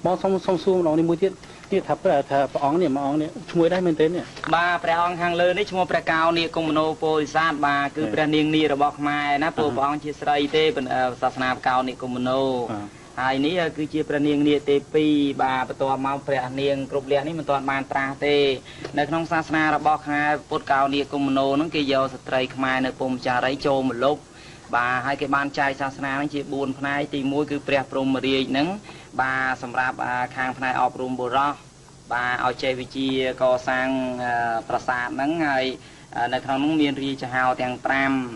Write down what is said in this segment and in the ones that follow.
បងសុំសុំសួរម្ដងនេះមួយទៀតនេះថាព្រះថាព្រះអង្គនេះមួយអង្គនេះឈ្មោះដែរមែនទេនេះ? បាទព្រះអង្គខាងលើនេះឈ្មោះព្រះកោនាគមនោពោធិសត្វបាទគឺព្រះនាងនារបស់ខ្មែរណាព្រោះព្រះអង្គជាស្រីទេសាសនាកោនាគមនោហើយនេះគឺជាព្រះនាងនាទេពីបាទបន្ទាប់មកព្រះនាងគ្រប់លក្ខនេះមិនទាន់បានត្រាស់ទេនៅក្នុងសាសនារបស់ខ្មែរពុទ្ធកោនាគមនោហ្នឹងគេយកស្ត្រីខ្មែរនៅពុំចារីចូលមកលុបបាទហើយគេបានចែកសាសនាហ្នឹងជា4ផ្នែកទី1គឺព្រះព្រហ្មរាជហ្នឹងបាទសម្រាប់ខាងផ្នែកអប់រំបុរសបាទឲ្យចេះវិជាកសាងប្រាសាទហ្នឹងហើយនៅក្នុងនោះមានរាជហោទាំង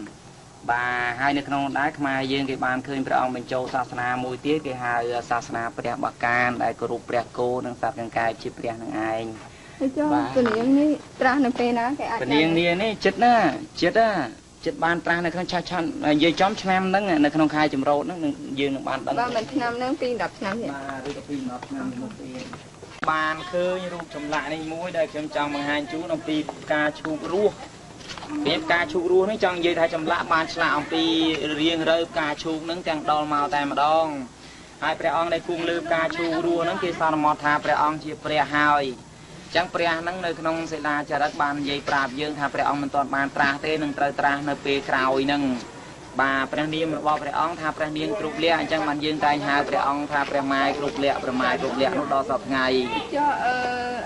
5បាទហើយនៅក្នុងដែរខ្មែរយើងគេបានឃើញព្រះអង្គបញ្ចូលសាសនាមួយទៀតគេហៅសាសនាព្រះបកានដែលគោរពព្រះគោនិងសត្វកង្កែបជាព្រះនឹងឯង ហើយចុះពនាងនេះត្រាស់នៅពេលណាគេអាច ពនាងនេះនេះចិត្តណាចិត្តណាចិត្តបានត្រាស់នៅក្នុងឆាឆាន់និយាយចំឆ្នាំហ្នឹងនៅក្នុងខែចម្រូតហ្នឹងយើងនឹងបានដឹង បាទមិនឆ្នាំហ្នឹងពី10ឆ្នាំទៀត បាទឬក៏ពី10ឆ្នាំមុនទៀតបានឃើញរូបចម្លាក់នេះមួយដែលខ្ញុំចង់បង្ហាញជូនអំពីការឈូករស់ពីការឈូករស់នេះចង់និយាយថាចម្លាក់បានឆ្លាក់អំពីរៀងរើផ្កាឈូកហ្នឹងទាំងដល់មកតែម្ដងហើយព្រះអង្គដែលគង់លើផ្កាឈូករស់ហ្នឹងគេសន្មតថាព្រះអង្គជាព្រះហើយចឹងព្រះហ្នឹងនៅក្នុងសិលាចារឹកបាននិយាយប្រាប់យើងថាព្រះអង្គមិនទាន់បានត្រាស់ទេនឹងត្រូវត្រាស់នៅពេលក្រោយហ្នឹងបាទព្រះនាមរបស់ព្រះអង្គថាព្រះនាងគ្រប់លក្ខអញ្ចឹងបានយើងតែងហៅព្រះអង្គថាព្រះម៉ែគ្រប់លក្ខព្រះម៉ែគ្រប់លក្ខនោះដល់សប្តាហ៍ថ្ងៃ ចុះអឺ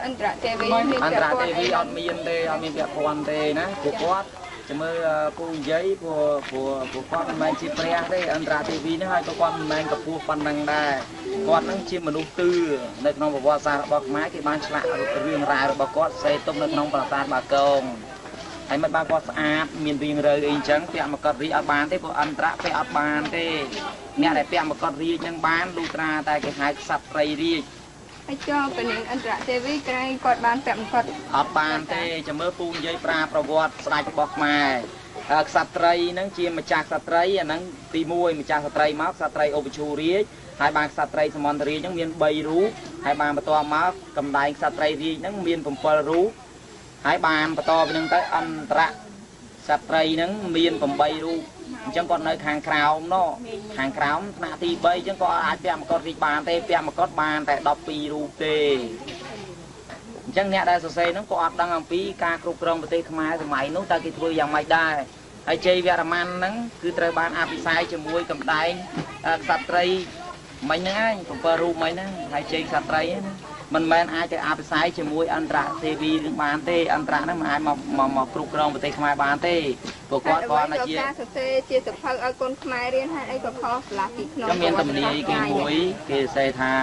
អន្តរទេវីមាន អន្តរទេវីអត់មានទេអត់មានពាក់ព័ន្ធទេណាពួកគាត់ចាំមើលពូនិយាយព្រោះព្រោះព្រោះគាត់មិនមែនជាព្រះទេអន្តរទេវីនេះហើយក៏គាត់មិនមែនកពស់ប៉ុណ្ណឹងដែរគាត់នឹងជាមនុស្សទឿនៅក្នុងប្រវត្តិសាស្ត្ររបស់ខ្មែរគេបានឆ្លាក់រឿងរ៉ាវរបស់គាត់សេទុំនៅក្នុងប្រាសាទបាគងហើយមិនបានគាត់ស្អាតមានរៀងរើអីអញ្ចឹងពាក់មកុដរាជអត់បានទេព្រោះអន្តរពាក់អត់បានទេអ្នកដែលពាក់មកុដរាជនឹងបានលុះត្រាតែគេហៅក្សត្រីរាជ ហើយចុះពនាងអន្តរទេវីក្រែងគាត់បានពាក់មកុដ អត់បានទេចាំមើលពូនិយាយប្រាប្រវត្តិស្ដេចរបស់ខ្មែរក្សត្រីហ្នឹងជាម្ចាស់ក្សត្រីអាហ្នឹងទី1ម្ចាស់ក្សត្រីមកក្សត្រីឧបឈូរាជហើយបានក្សត្រីសមន្តរាជហ្នឹងមាន3រូបហើយបានបន្ទាប់មកកំដែងក្សត្រីរាជហ្នឹងមាន7រូបហើយបានបន្តពីហ្នឹងទៅអន្តរក្សត្រីហ្នឹងមាន8រូបអញ្ចឹងគាត់នៅខាងក្រោមនោះខាងក្រោមថ្នាក់ទី3អញ្ចឹងគាត់អាចពាក់មកុដរាជបានទេពាក់មកុដបានតែ12រូបទេអញ្ចឹងអ្នកដែលសរសេរហ្នឹងក៏អត់ដឹងអំពីការគ្រប់គ្រងប្រទេសខ្មែរសម័យនោះតើគេធ្វើយ៉ាងម៉េចដែរហើយជ័យវរ្ម័នហ្នឹងគឺត្រូវបានអភិសេកជាមួយកំដែងក្សត្រីមិញហ្នឹងឯង7រូបមិញហ្នឹងហើយជ័យក្សត្រីហ្នឹងមិនមែនអាចទៅអភិសេកជាមួយអន្តរទេវីនឹងបានទេអន្តរហ្នឹងមិនអាចមកមកគ្រប់គ្រងប្រទេសខ្មែរបានទេព្រោះគាត់គាត់ ជាការសរសេរជាសភៅឲ្យកូនខ្មែររៀនហេតុអីក៏ខុសឆ្លាស់ពីក្នុង មានទំនាយគេមួយគេសរសេរថា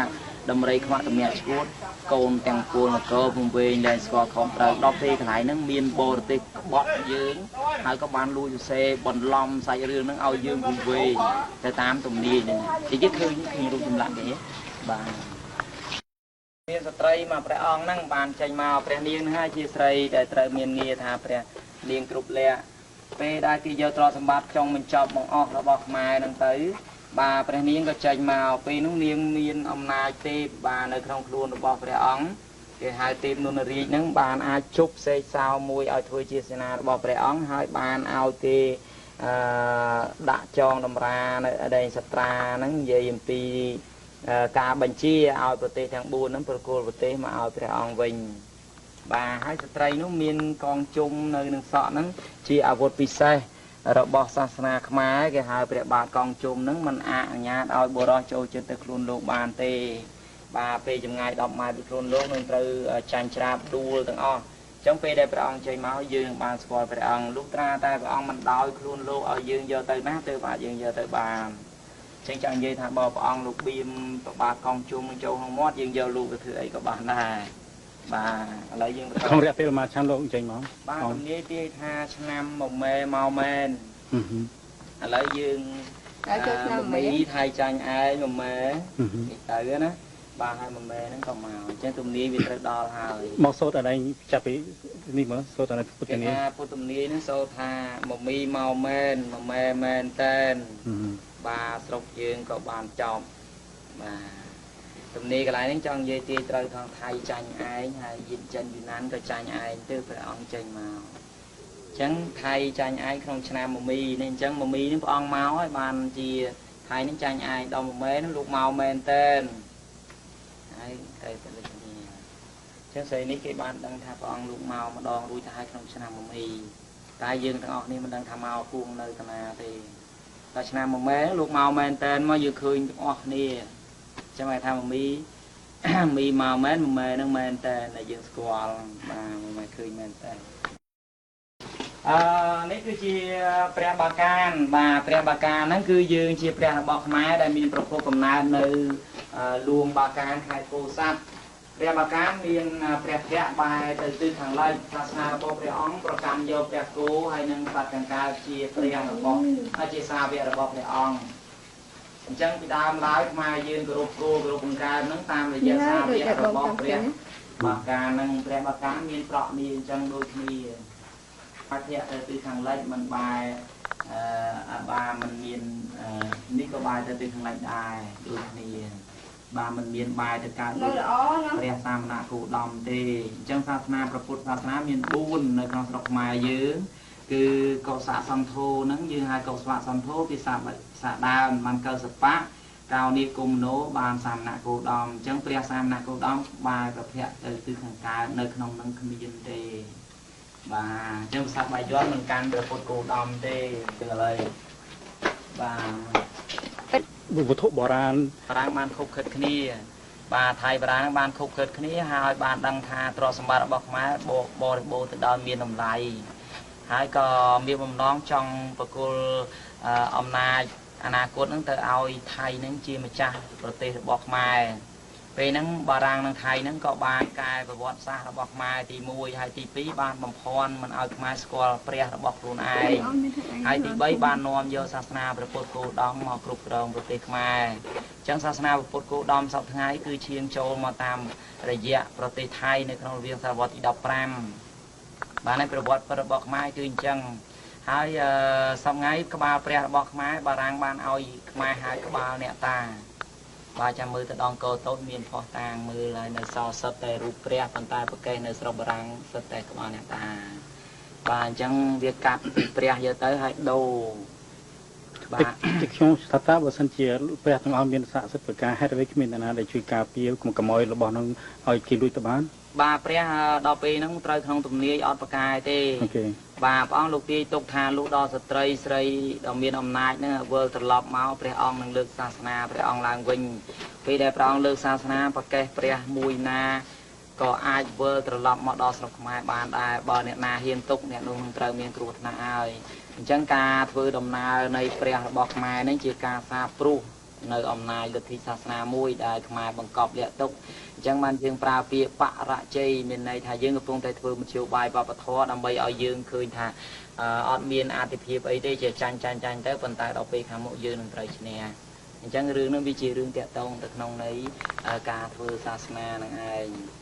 ដំរីខ្មាក់តម្រាក់ឈួតកូនទាំងពួលនគរពំវែងដែលស្គាល់ខុសត្រូវដល់ពេលកន្លែងហ្នឹងមានបរទេសក្បត់យើងហើយក៏បានលួចសរសេរបន្លំសាច់រឿងហ្នឹងឲ្យយើងពំវែងទៅតាមទំនាយហ្នឹងតិចទៀតឃើញឃើញរូបចម្លាក់គេបាទមានស្ត្រីមកព្រះអង្គហ្នឹងបានចេញមកព្រះនាងហ្នឹងហើយជាស្រីដែលត្រូវមានងារថាព្រះនាងគ្រប់លក្ខពេលដែលគេយកទ្រព្យសម្បត្តិចុងបញ្ចប់បង្អស់របស់ខ្មែរហ្នឹងទៅបាទព្រះនាងក៏ចេញមកពេលនោះនាងមានអំណាចទេពបាទនៅក្នុងខ្លួនរបស់ព្រះអង្គគេហៅទេពនុនរាជហ្នឹងបានអាចជប់សេកសោមួយឲ្យធ្វើជាសេនារបស់ព្រះអង្គហើយបានឲ្យគេអឺដាក់ចងតម្រានៅដែងសត្រាហ្នឹងនិយាយអំពីការបញ្ជាឲ្យប្រទេសទាំង4ហ្នឹងប្រគល់ប្រទេសមកឲ្យព្រះអង្គវិញបាទហើយស្ត្រីនោះមានកងជុំនៅនឹងសក់ហ្នឹងជាអាវុធពិសេសរបស់សាសនាខ្មែរគេហៅព្រះបាទកងជុំហ្នឹងមិនអនុញ្ញាតឲ្យបុរសចូលចិត្តទៅខ្លួនលោកបានទេបាទពេលចម្ងាយ10ម៉ែត្រពីខ្លួនលោកនឹងត្រូវចាញ់ច្រាបដួលទាំងអស់អញ្ចឹងពេលដែលព្រះអង្គចេញមកយើងបានស្គាល់ព្រះអង្គលុះត្រាតែព្រះអង្គមិនដោយខ្លួនលោកឲ្យយើងយកទៅណាទើបអាចយើងយកទៅបានអញ្ចឹងចង់និយាយថាបើព្រះអង្គលោកបៀមប្របាទកងជុំចូលក្នុងមាត់យើងយកលោកទៅធ្វើអីក៏បានដែរបាទឥឡូវយើង ក្នុងរយៈពេលប្រហែលឆ្នាំលោកចេញមក បាទទំនាយទាយថាឆ្នាំមួយម៉ែមកមែនឥឡូវយើង តែចូលឆ្នាំ មីថៃចាញ់ឯងមួយម៉ែទៅណាបាទហើយមួយម៉ែហ្នឹងក៏មកអញ្ចឹងទំនាយវាត្រូវដល់ហើយ មកសូត្រអីចាប់ពីនេះមើលសូត្រអីពុទ្ធនាយ ថាពុទ្ធនាយហ្នឹងសូត្រថាមមីមកមែនមួយម៉ែមែនតែនបាទស្រុកយើងក៏បានចប់បាទទំនាយកន្លែងហ្នឹងចង់និយាយទាយត្រូវខាងថៃចាញ់ឯងហើយយិនចិនយូណានក៏ចាញ់ឯងទើបព្រះអង្គចេញមកអញ្ចឹងថៃចាញ់ឯងក្នុងឆ្នាំមមីនេះអញ្ចឹងមមីនេះព្រះអង្គមកហើយបានជា ថៃនឹងចាញ់ឯងដល់មួយមែនលោកមកមែនតែនហើយត្រូវតែដូចគ្នាចឹងស្រីនេះគេបានដឹងថាព្រះអង្គលោកមកម្ដងរួចទៅហើយក្នុងឆ្នាំមមីតែយើងទាំងអស់គ្នាមិនដឹងថាមកគួងនៅតាណាទេដល់ឆ្នាំមួយមែនលោកមកមែនតែនមកយើងឃើញទាំងអស់គ្នាចឹងគេថាមមី មីមកមែនមែនហ្នឹងមែនតែដែលយើងស្គាល់បាទមកឃើញមែនតែអឺនេះគឺជាព្រះបាកានបាទព្រះបាកានហ្នឹងគឺយើងជាព្រះរបស់ខ្មែរដែលមានប្រភពកំណើតនៅលួងបាកានខេត្តពោធិ៍សាត់ព្រះបាកានមានព្រះភ័ក្ត្របែរទៅទិសខាងលិចសាសនារបស់ព្រះអង្គប្រកាន់យកព្រះគោហើយនិងសត្វកង្កែបជាព្រះរបស់ជាសាវករបស់ព្រះអង្គអញ្ចឹងពីដើមឡើយខ្មែរយើងគោរពគោគោរពកង្កែបហ្នឹងតាមរយៈសាវករបស់ព្រះបាកានឹងព្រះបាកាមានប្រក់នេះអញ្ចឹងដូចគ្នាអធិទៅទិសខាងលិចមិនបែរអឺអាបាមិនមាននេះក៏បែរទៅទិសខាងលិចដែរដូចគ្នាបាទមិនមានបែរទៅកើត នៅល្អណាស់ ព្រះសាមណគោដមទេអញ្ចឹងសាសនាព្រះពុទ្ធសាសនាមាន4នៅក្នុងស្រុកខ្មែរយើងគឺកុសសន្ធោហ្នឹងយើងហៅកុសវសន្ធោភាសាសាដើមបានកសបៈកោនីគុំណោបានសាមណគោដមអញ្ចឹងព្រះសាមណគោដមបែរប្រភពទៅទិសខាងកើតនៅក្នុងនឹងគ្មានទេបាទអញ្ចឹងភាសាបាយ័នមិនកាន់ព្រះពុទ្ធគោដមទេគឺឥឡូវបាទ វត្ថុបុរាណ បារាំងបានខុបខិតគ្នាបាទថៃបារាំងបានខុបខិតគ្នាហើយបានដឹងថាទ្រព្យសម្បត្តិរបស់ខ្មែរបកបរិបូរទៅដល់មានតម្លៃហើយក៏មានបំណងចង់ប្រគល់អំណាចអនាគតនឹងទៅឲ្យថៃនឹងជាម្ចាស់ប្រទេសរបស់ខ្មែរពេលហ្នឹងបារាំងនិងថៃហ្នឹងក៏បានកែប្រវត្តិសាស្ត្ររបស់ខ្មែរទី1ហើយទី2បានបំភាន់មិនឲ្យខ្មែរស្គាល់ព្រះរបស់ខ្លួនឯងហើយទី3បាននាំយកសាសនាព្រះពុទ្ធគោដមមកគ្រប់គ្រងប្រទេសខ្មែរអញ្ចឹងសាសនាពុទ្ធគោដមសពថ្ងៃគឺឈៀងចូលមកតាមរយៈប្រទេសថៃនៅក្នុងរវាងសតវត្សទី15បាទហើយប្រវត្តិរបស់ខ្មែរគឺអញ្ចឹងហើយសពថ្ងៃក្បាលព្រះរបស់ខ្មែរបារាំងបានឲ្យខ្មែរហៅក្បាលអ្នកតាបាទចាំមើលទៅដងកោតូចមានផុសតាងមើលហើយនៅសល់សិតតែរូបព្រះប៉ុន្តែប្រកេះនៅស្រុកបារាំងសិតតែក្បាលអ្នកតាបាទអញ្ចឹងវាកាត់ពីព្រះយកទៅហើយដូរបាទ ទីខ្ញុំថាតើបើសិនជាព្រះទាំងអស់មានស័ក្តិសិទ្ធិប្រការហេតុអ្វីគ្មានអ្នកណាដែលជួយការពារកុំឲ្យរបស់នឹងឲ្យគេលួចទៅបាន បាទព្រះដល់ពេលហ្នឹងត្រូវក្នុងទំនាយអត់ប្រកែទេ OK បាទព្រះអង្គលោកទាយទុកថាលុះដល់ស្ត្រីស្រីដ៏មានអំណាចហ្នឹងវិលត្រឡប់មកព្រះអង្គនឹងលើកសាសនាព្រះអង្គឡើងវិញពេលដែលព្រះអង្គលើកសាសនាប្រកេះព្រះមួយណាក៏អាចវិលត្រឡប់មកដល់ស្រុកខ្មែរបានដែរបើអ្នកណាហ៊ានទុកអ្នកនោះនឹងត្រូវមានគ្រោះថ្នាក់ហើយអញ្ចឹងការធ្វើដំណើរនៃព្រះរបស់ខ្មែរនេះជាការសាព្រោះនៅអំណាចលទ្ធិសាសនាមួយដែលខ្មែរបង្កប់លាក់ទុកអញ្ចឹងបានយើងប្រើពាក្យបរជ័យមានន័យថាយើងកំពុងតែធ្វើមធ្យោបាយវប្បធម៌ដើម្បីឲ្យយើងឃើញថាអត់មានអាទិភាពអីទេជាចាញ់ចាញ់ចាញ់ទៅប៉ុន្តែដល់ពេលខាងមុខយើងនឹងត្រូវឈ្នះអញ្ចឹងរឿងនេះវាជារឿងតាក់ទងទៅក្នុងន័យការធ្វើសាសនានឹងឯង។